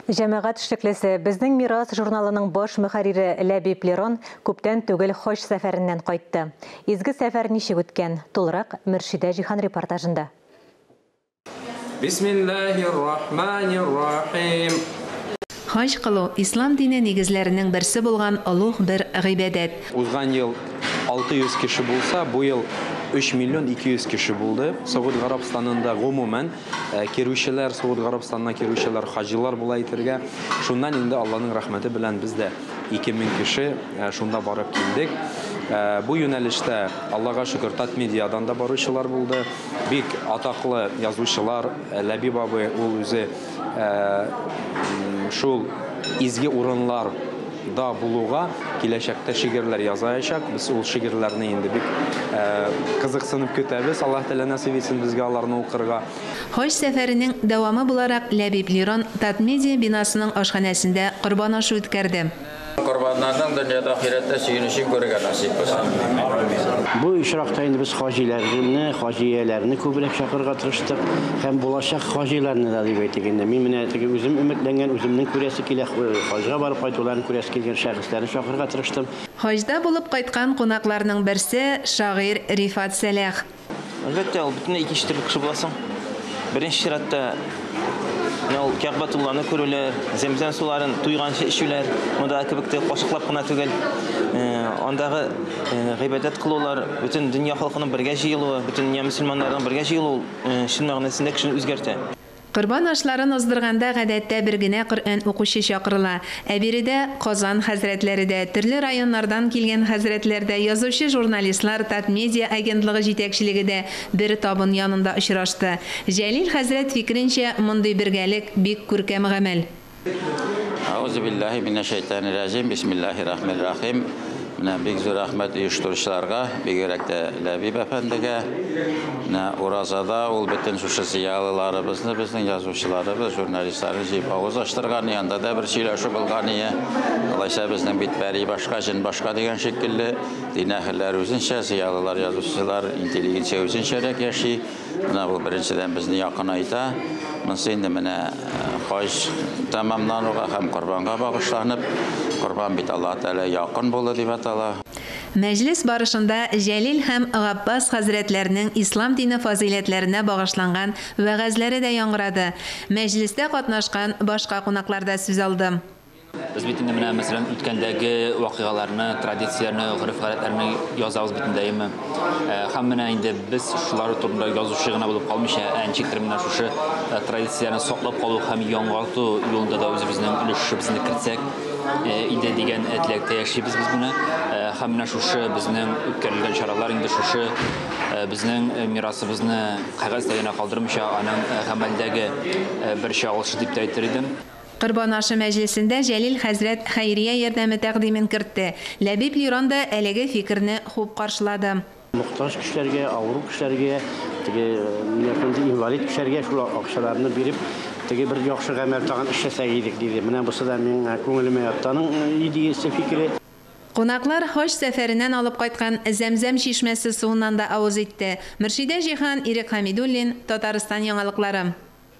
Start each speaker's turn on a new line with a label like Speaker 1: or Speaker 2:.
Speaker 1: Җәмәгать эшлеклесе, Безнең мирас журналының баш мөхәррире Ләбиб Лерон күптән түгел хаҗ сәфәреннән кайтты. Изге сәфәр ничек үткән? Тулырак Мөршидә Җиһан репортажында.
Speaker 2: Бисмиллаһир-рахманир-рахим.
Speaker 3: Хаҗ кылу, ислам дине нигезләренең берсе булган олуг бер гыйбадәт.
Speaker 2: Узган ел 600 кеше булса, бу ел 3 миллион 200 кеше булды. Согуд Гарәбстанында гомумән керүчеләр, Согуд Гарәбстанына керүчеләр хаҗилар була әйтергә. Шуннан инде Алланың рәхмәте белән без дә 2000 кеше шунда барып килдек. Бу юнәлештә, Аллага шөкер, Татмедиадан да баручылар булды. Бик атаклы язучылар, Ләбиб абый ул үзе шул изге урынлар да булуга киләчәктә шигырьләр язаячак. Без ул шигырьләрне инде бик кызыксынып көтәбез. Аллаһ Тәгалә насыйп итсен безгә аларны укырга.
Speaker 3: Хаҗ сәфәренең дәвамы буларак Ләбиб Лерон Татмедиа бинасының ашханәсендә корбан ашы үткәрде.
Speaker 4: Корбаннарның дөньяда, ахирәттә сөенечен күрергә насыйп булсын.
Speaker 5: Бу очракта инде без хаҗиләрне, хаҗияләрне күбрәк чакырырга тырыштык һәм булачак хаҗиларны да дип әйтик инде. Мин менә теге үзем өметләнгән, үземнең күрәсе килә, хаҗга барып кайтуларын күрәсе килгән шәхесләрне чакырырга тырыштым.
Speaker 3: Хаҗда булып кайткан кунакларның берсе, шагыйрь Рифат Сәлах.
Speaker 6: Әлбәттә, ул бөтенләй икенче төрле кеше буласың. Беренче чиратта менә ул Кәгъбәтулланы күрүләр, Зәмзәм суларын туйганчы эчүләр, мондагы кебек тә кашыклап кына түгел. Андагы гыйбадәт кылулар, бөтен дөнья халкының бергә җыелуы, бөтен дөнья мөселманнарының бергә җыелуы чын мәгънәсендә кешене үзгәртә.
Speaker 3: Корбан ашларын уздырганда гадәттә бер генә Коръән укучы чакырыла. Ә биредә Казан хәзрәтләре дә, төрле районнардан килгән хәзрәтләр дә, язучы-журналистлар, Татмедиа агентлыгы җитәкчелеге дә бер табын янында очрашты. Җәлил хәзрәт фикеренчә, мондый бергәлек, бик күркәм гамәл.
Speaker 4: Әгъузу биллаһи минәш-шәйтанир-раҗим. Бисмиллаһир-рахманир-рахим. Менә бик зур рәхмәт оештыручыларга, бигрәк тә Ләбиб әфәндегә. Менә уразада ул бөтен шушы зыялыларыбызны, безнең язучыларыбыз, журналистларны җыеп авыз ачтырган, янда да бер сөйләшү булган ие. Алайса безнең бит пәри башка, җен башка дигән шикелле, дин әһелләре үзенчә, зыялылар, язучылар, интеллигенция үзенчәрәк яши. Менә бу беренчедән безне якынайта. Монысы инде менә хаҗ тәмамлануга һәм корбанга багышланып, корбан бит Аллаһ Тәгалә якын булды дип атала.
Speaker 3: Мәҗлес барышында Җәлил һәм Габбас хәзрәтләрнең ислам дине фазыйләтләренә багышланган вәгазьләре дә яңгырады. Мәҗлестә катнашкан башка кунаклар да сүз алды.
Speaker 7: Без бит инде менә, мәсәлән, үткәндәге вакыйгаларны, традицияләрне, гореф-гадәтләрне язабыз бит инде, әйеме? Һәм менә инде без шулар турында язучы гына булып калмыйча, ә ничектер менә шушы традицияләрне саклап калу һәм яңарту юлында да үзебезнең өлешебезне кертсәк иде дигән теләктә яшибез без менә. Һәм менә шушы безнең үткәрелгән чаралар инде шушы безнең мирасыбызны кәгазьдә генә калдырмыйча, аның гамәлдәге бер чагылышы дип тә әйтер идем.
Speaker 3: Корбан ашы мәҗлесендә Җәлил хәзрәт хәйрия ярдәме тәкъдимен кертте. Ләбиб Лерон да әлеге фикерне хуп каршылады.
Speaker 5: Мохтаҗ кешеләргә, авыру кешеләргә, теге менә шундый инвалид кешеләргә шул акчаларны биреп, теге бер яхшы гамәл тагын эшләсәк идек, диде. Менә бусы да миңа күңелемә ятты аның идеясе, фикере.
Speaker 3: Кунаклар хаҗ сәфәреннән алып кайткан Зәмзәм чишмәсе суыннан да авыз итте. Мөршидә Җиһан, Ирек Хәмидуллин, Татарстан яңалыклары.